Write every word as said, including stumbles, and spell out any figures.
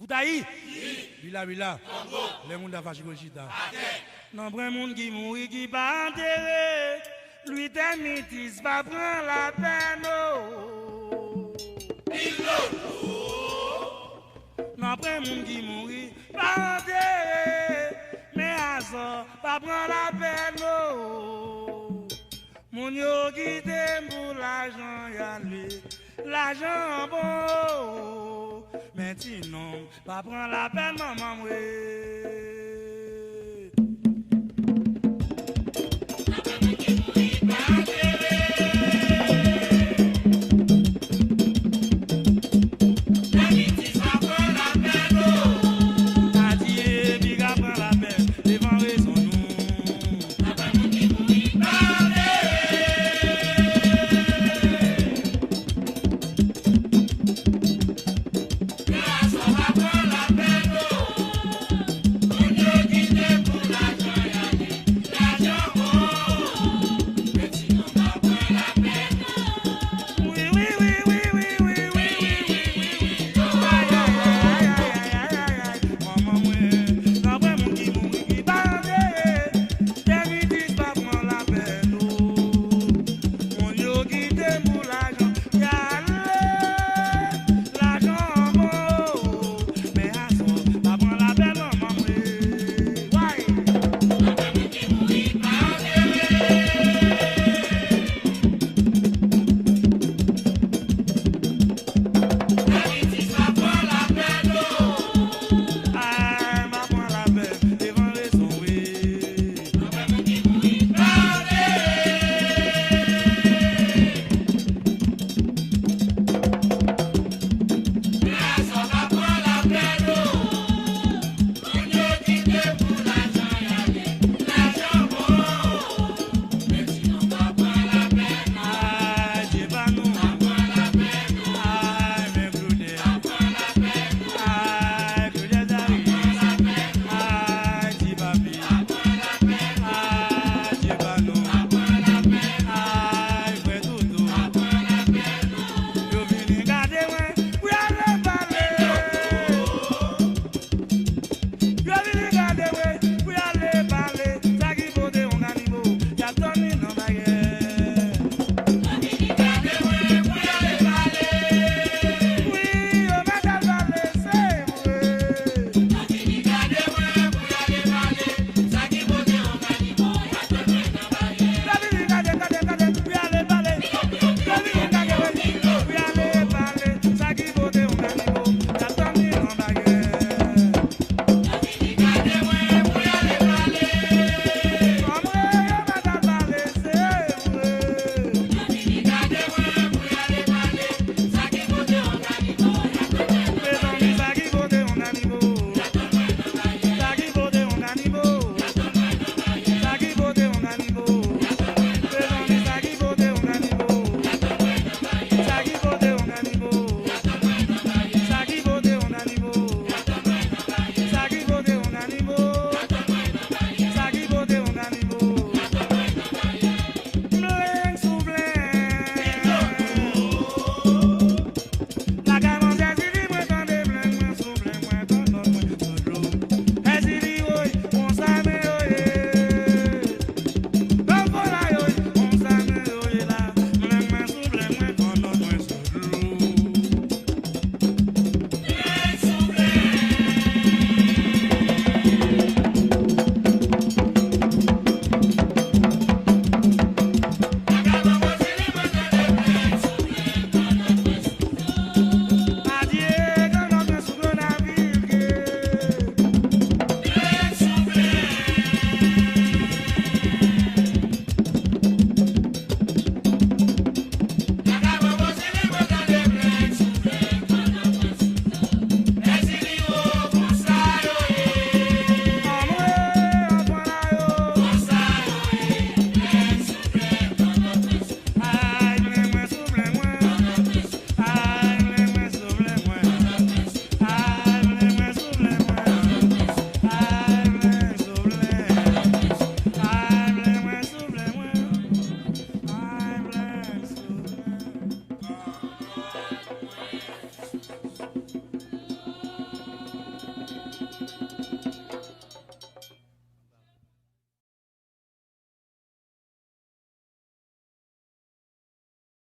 Koutayi! Bila, bila! Lè moun ta fache, yo chita. Nanpwen moun ki mouri ki pa antere. Lwitè Mitis pa pran lapèn, o. Nanpwen moun ki mouri pa antere. Men Azò pa pran lapèn, o. Moun yo kite m pou lajan y ale. Lajan an bon, o. Men ti nonm pa pran lapèn manman m, wi. Adiye, piga pran lapèn devan rezon nou.